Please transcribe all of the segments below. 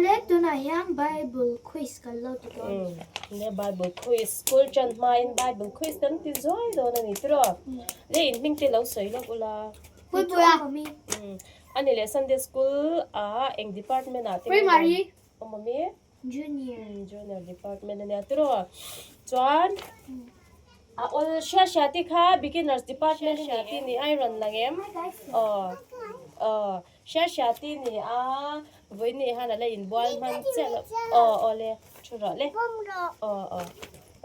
Awle tunah hian Bible quiz kan lo ti dawn. Nia Bible quiz school ṭan hmain Bible quiz kan ti zuai dawn a ni tiraw? Le in hming te lo sawi lawk ula. Puipuia. A ni leh Sunday school ah eng department ah te nge Primary. Awm awm i? Junior. Junior department a nia tiraw? Chuan a awl hria hria te kha beginners department a nia tih ni a i rawn lang em? Aw aw hria hria tih ni a vawiin han a la inbual hman chiah loh aw aw le thu rawh le aw aw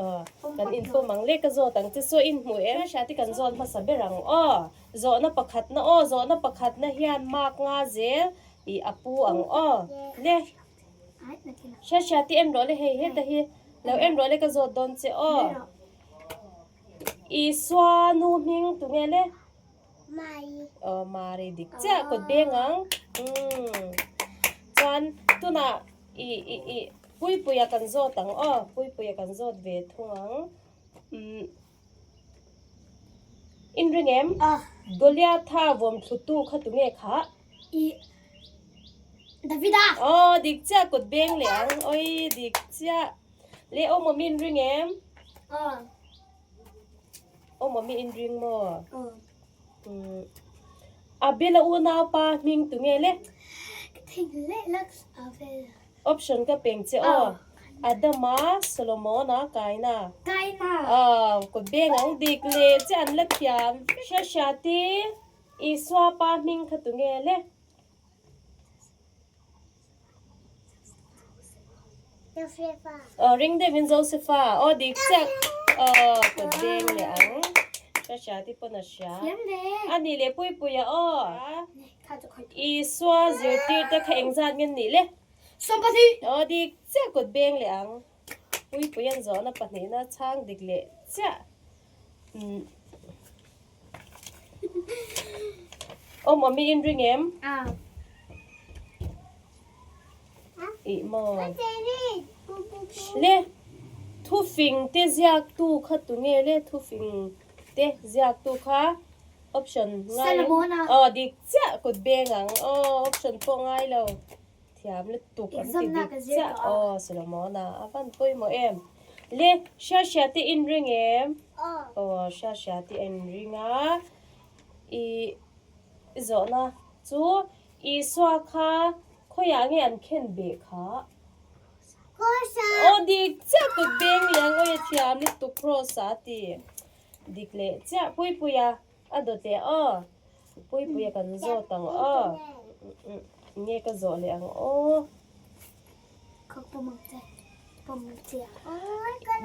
aw kan inpawm ang le ka zawt ang che saw in hmu em hria hria te kan zawt hmasa ber ang aw zawhna pakhatna aw zawhna pakhatna hian mark nga zel ih a pu ang aw le. Hria hria ti en rawh le hei heta hi lo en rawh le ka zawt dawn che aw. Isua nu hming tunge le? Mari. Aw Mari dik chiah kawt beng ang. Umm. Chuan tunah i i i Puipuia kan zawt ang aw. Puipuia kan zawt ve thung ang. Umm. In ring em? Goliatha vawm thlutu kha tunge kha? I Davida. Aw dik chiah kut beng leh ang. Oi dik chiah. Le aw mawmi in ring em? Aw. Aw mawmi in ring maw? Aw. Umm. Abela unaupa hming tunge le? Ka thing leh lak Abela. Option ka peng che aw. Adama, Solomona, Kaina. Kaina. Aw, kut beng ang dik leh che an la thiam. Hria hria ti, Isua pa hming kha tu nge le? Josefa. Aw, ring deuhin Josefa. Aw, dik chiah. Aw, kut beng leh ang. Hria hria ti pawn a hria. Thiam ve. Ani leh Puipuia aw. Isua zirtirte kha engzat nge nih le? Sawmpahnih! Aw dik chiah kut beng leh ang. Puipui an zawhna pahnihna chhang dik leh chiah. Umm. Awm awm i inring em? Ih maw? Le, thufing te ziaktu kha tunge le? Thufing te ziaktu kha? Option ngai em? Solomon-a. Aw dik chiah kut beng ang. Aw option pawh ngai lo. Thiam lutuk an ti Exam-na dik ka zir chiah. tawh a. Aw Solomon-a a van pawimawh em. Le hria hria te in ring em? Aw. Aw hria hria te in ring a. I zawhna chu Isua kha khawiah nge an khen beh kha? Cross-a. Aw dik chiah kut beng leh ang awi a thiam lutuk cross-a a ti. Dik leh chiah Puipuia a dawt leh aw. Puipuia kan zawt ang aw. Nge ka zawh leh ang aw.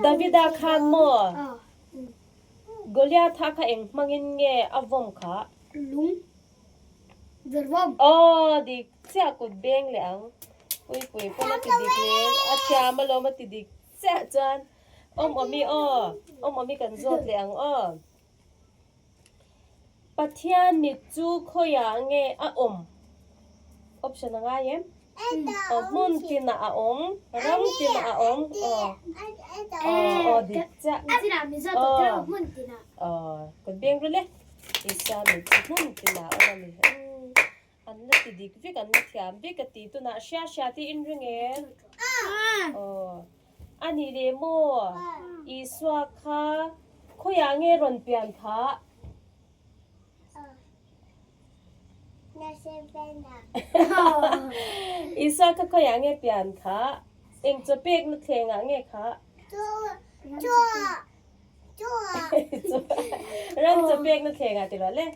Davida khan maw Goliatha kha eng hmangin nge a vawm kha? Lung vervawm. Aw dik chiah kut beng leh ang. Puipui pawn a ti dik leh a thiam alawm a ti dik chiah chuan. Awm awmi aw, awm awmi kan zawt leh ang aw. Pathian mit chu khawiah nge a awm? Option a ngai em? Aw hmun tinah a awm, ram tinah a awm. Aw, aw, aw dik chiah. Aw, aw, kut beng ru le. Isua mit chu hmun tinah a awm a ni. An la ti dik vek, an la thiam vek a ti. Tunah hria hria tih in ring em? Aw. A nih leh maw? Isua kha khawiah nge rawn pian phah? Isua kha khawiah nge pian phah? Eng chaw pekna thlengah nge khah? Ram chaw pekna thlengah ti rawh le.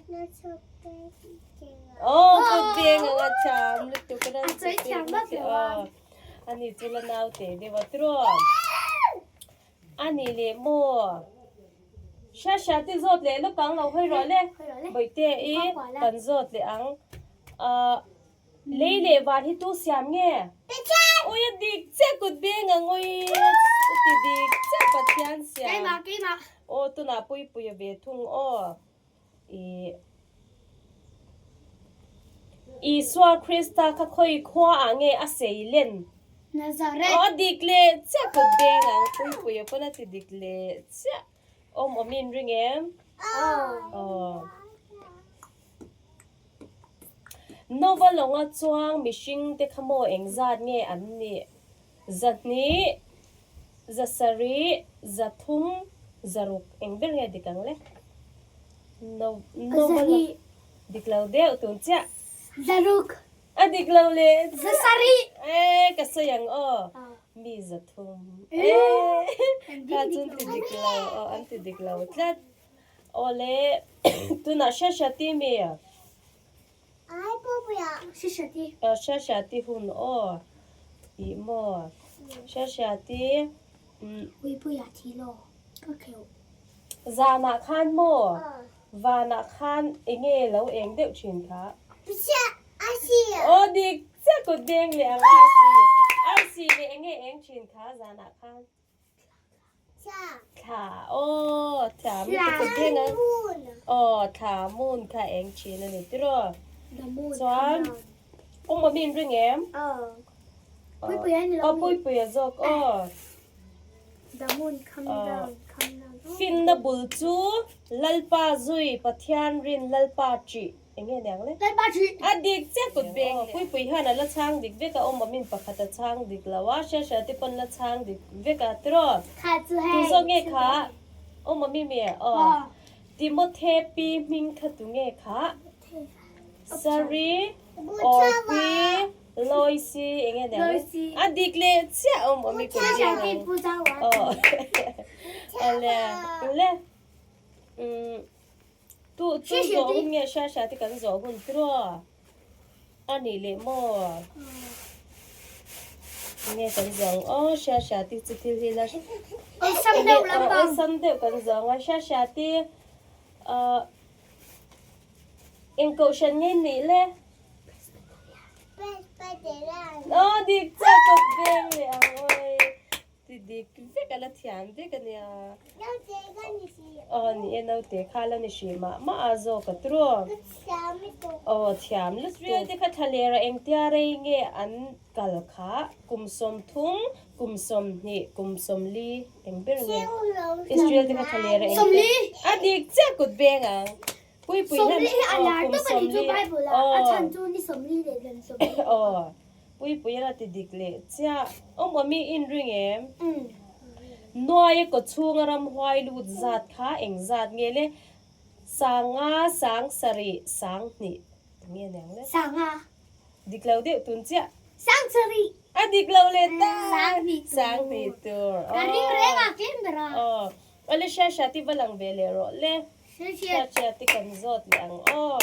Aw kut beng anga thiam lutuk ram chaw pekna thleng aw ani chu la naute deuh a tiraw ani leh maw hria hria te zawt leh lawk ang lo hawi rawh le bawihte i kan zawt leh ang ah. Lei leh van hi tu siam nge? Pathian! Ui a dik chiah kut beng ang ui a ti dik chiah Pathian siam. Keimah keimah. Aw tunah Puipuia ve thung aw. I Isua Krista kha khawi khua ah nge a sei len? Nazareth. Aw a dik leh chiah kut beng ang Puipuia pawn a ti dik leh chiah. Awm awmin ring em? Aw. Aw. Nova lawnga chuang mihring te kha maw engzat nge an nih? 200, 700, 300, 600 eng ber nge dik ang le? Nova lawng dik lo deuh tun chiah. 600. A dik lo le. 700. E ka sawi ang aw. Mi 300. E kha chun ti dik lo aw an ti dik lo tlat. Aw le tunah hria hria ti mi? Hria hria ti. Aw hria hria ti hun aw. Ih maw hria hria ti. Puipuia thi lo ka kheuh. Zanah khan maw? Vanah khan enge lo eng deuh thin kha? Aw dik chiah kut beng leh ang arsi. Arsi leh enge eng thin kha zanah khan? Thla aw thla mi te kut beng ang. Aw thla moon kha eng thin a ni tiraw? Chuan awm awm in ring em? Aw Puipuia zawk aw. Finna bul chu Lalpa zui Pathian rin Lalpa ṭih eng nge niang le? A dik chiah kut beng leh. Puipui hian a la chhang dik vek a, awm awmin pakhat a chhang dik lo a, hria hria te pawn la chhang dik vek a tiraw? Tu zawk nge kha? Awm awmi mi aw. Timothe pi hming kha tu nge kha? Sari Orpi Loisi eng nge niang le? A dik leh chiah awm awm i kut biang ang. Aw awle le umm tu tu zawh hun nge hria hria te kan zawh hun tiraw a nih leh maw nge kan zawng aw hria hria te chu thil hi la awlsam deuh kan zawng a hria hria te ahh. Eng kohhran nge nih le? Presbyterian. Aw dik chiah ka veng leh ang awi. Ti dik vek a la thiam vek a nia. Naute ka ni si. Aw ni e naute kha la ni hri mah mah a zawk a tiraw. Ka thiam lutuk. Aw thiam lutuk. Israel te kha thla lera engtia rei nge an kal kha kum 30, kum 20, kum 40 eng ber nge? Israel te kha thla lera engtia. A dik chiah kut beng ang. Puipui hian 40 hi a lar kum tawp a ni chu 40 Bible ah a chhan chu ni 40 leh dan 40. Aw Puipui hian a ti dik leh chiah. Awm awm i inring em? Nuaia kaw chhunga ramhuai lut zat kha eng zat nge le? 5, 7, 2 nge niang le? 5. Dik lo deuh tun chiah. 7. A dik lo leh ta. 2 2 tur. Ka ring reng a tlem ber a. Aw. Awle hria hria ti va lang ve leh rawh le. Hria hria ti kan zawt leh ang aw.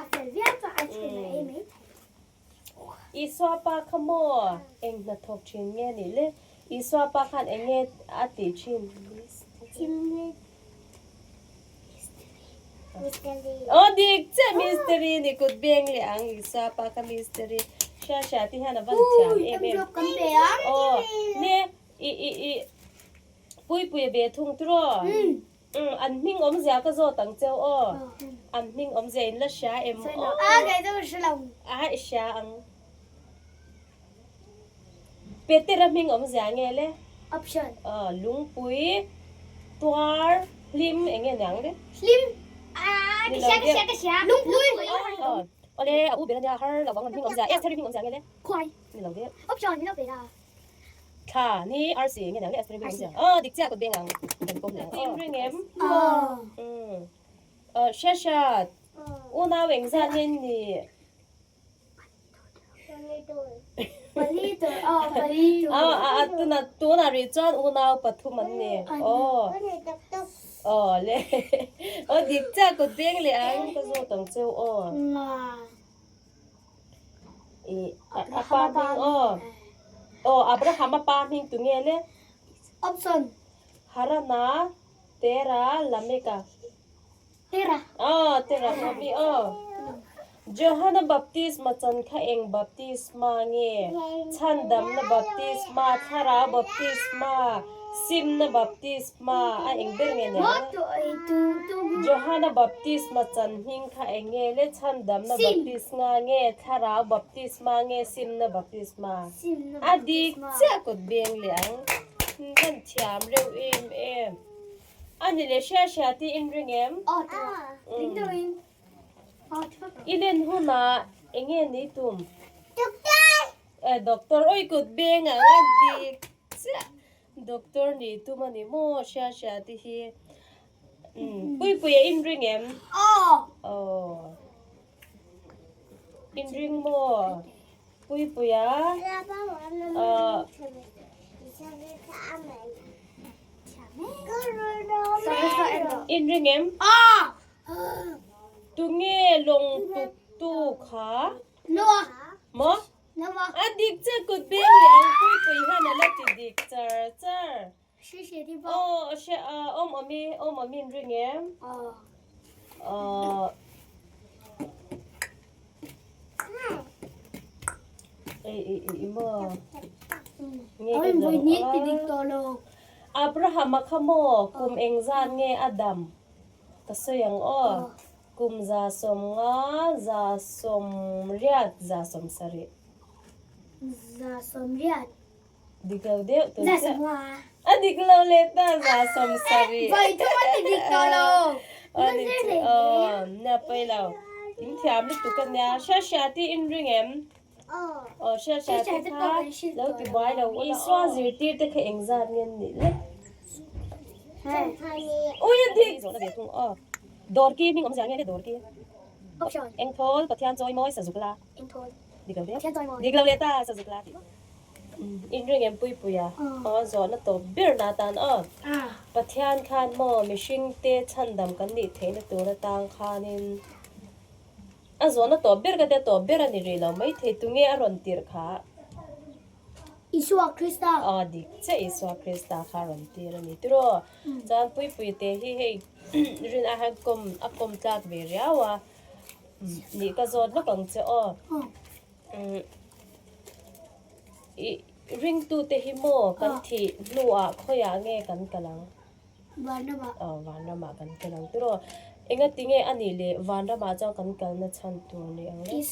A fel viau chuan ice cream a ei mai thei. Isua pa kha maw eng hnathawk thin nge nih le? Isua pa khan eng nge a tih thin? Aw dik chiah mystery ni kut beng leh ang Isua pa kha mystery. Hria hria ti hian a van thiam em em. Aw ne i i i Puipuia ve thung tiraw? Umm an hming awmzia ka zawt ang cheu aw. An hming awmzia in la hria em aw? A i hria ang. Petera hming awmzia nge le? Option. Aw lungpui tuar hlim eng nge niang le? Hlim. Aa ka hria ka hria ka hria. Lungpui. Aw awle a u ber ania har lo ang an hming awmzia Esther-i hming awmzia nge le? Khuai. Ni lo deuh. Option ni lo ve la. Thla ni RC nge niang le Esther-i hming awmzia. Aw dik chiah kut beng ang kan pawm leh ang. Tin ring em? Aw. Aw hria hriat. Unau engzat nge ni? Pali tur aw pali tur. Aw a a tuna tunah rih chuan unau pathum an ni. Aw. Aw le. Aw dik chiah kut beng leh ang ka zawt ang cheu aw. I a pa hming aw. Aw Abraham a pa hming tu nge le? Option. Harana, Tera, Lameka. Tera. Aw Tera kha mi aw. Johana baptisma chan kha eng baptisma nge? Chhandamna baptisma, thlarau baptisma, simna baptisma a eng ber nge nia? Johana baptisma chan hming kha eng nge le? Chhandamna baptisma nge, thlarau baptisma nge, simna baptisma? A dik chiah kut beng leh ang. Kan thiam reuh em em. A ni leh hria hria tih in ring em? Aw ring deuhin. I len hunah Enge ni tum? Doctor! Eh, doctor oi kut beng ang a dik chiah. Doctor ni tum a ni maw hria hria te hi. Umm pui pui a inring em? Aw. Aw. Inring maw? Pui pui a. Aw. Inring em? Aw. Tunge lawng tuk tu kha? Noah. Maw? Noah. A dik che kut beng leh ang pui pui hian a la ti dik char char. Aw a hre a awm awm i awm awm in ring em? Aw. Ei ei ei maw. Nge ka zawng a. Abraham a kha maw kum engzat nge a dam? Ka sawi ang aw. Kum 150, 180, 170. 180. Dik lo deuh tur chiah. A dik lo leh ta 170. Vai thum a ti dik tawh lo. Aw ni chu aw nia pawi lo. In thiam lutuk a nia. Hria hria tih in ring em? Aw hria hria te kha lo ti buai lo ula. Isua zirtir te kha engzat nge an nih le? Ui a dik. Zawhna ve thung aw. Dawrki hming awmzia nge le dawrki? Engthawl Pathian chawi mawi sazuk la. Dik lo deuh. Dik lo leh ta sazuk la tih. Inring em pui pui a, aw zawhna tawp ber na tan aw. Pathian khan maw mihring te chhandam kan nih theihna tur atang khanin a zawhna tawp ber ka tia tawp ber a ni rih lo maithei tunge a rawn tirh kha? Isua Krista. Aw dik chiah Isua Krista kha a rawn tir a ni tiraw. Chuan pui pui te hi hei rin a han kawm a kawm tlak ve riau a nih ka zawt lawk ang che aw. I ringtute hi maw kan thih hnuah khawiah nge kan kal ang? Vanramah. Aw, vanramah kan kal ang tiraw. Engati nge a nih leh vanramah chuan kan kalna chhan tur ni ang le?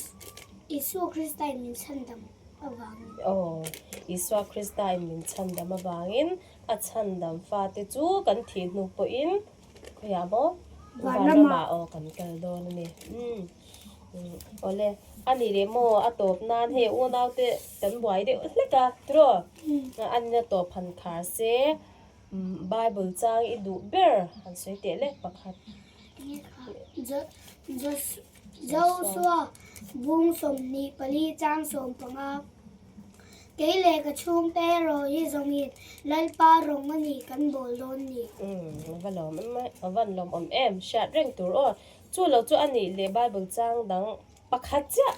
Isua Krista in min chhandam avangin. Aw, Isua Krista in min chhandam avangin a chhandam fate chu kan thih hnu pawhin khawiah maw? Vanramah aw kan kal dawn a ni. Umm. Awle, a ni leh maw a tawp nan hei unau te kan buai deuh hlek a tiraw? A nina tawp han khar se Bible chang i duh ber han sawi teh le pakhat. Joshua bung 24 chang 15 Kei leh ka chhungte erawh hi zawngin Lalpa rawng a ni kan bawl dawn ni. A va lawm em mai, a van lawmawm em, hriat reng tur aw. Chu lo chu a nih leh Bible chang dang pakhat chiah.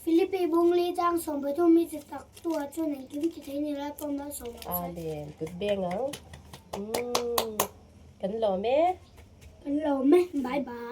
Philippi bung li chang 13 mi chi tak tu ah chuan engkim ti thei ni Lalpa malsawm ang che. Amen. Kut beng ang. Umm. Kan lawm e. Kan lawm e. Bye bye.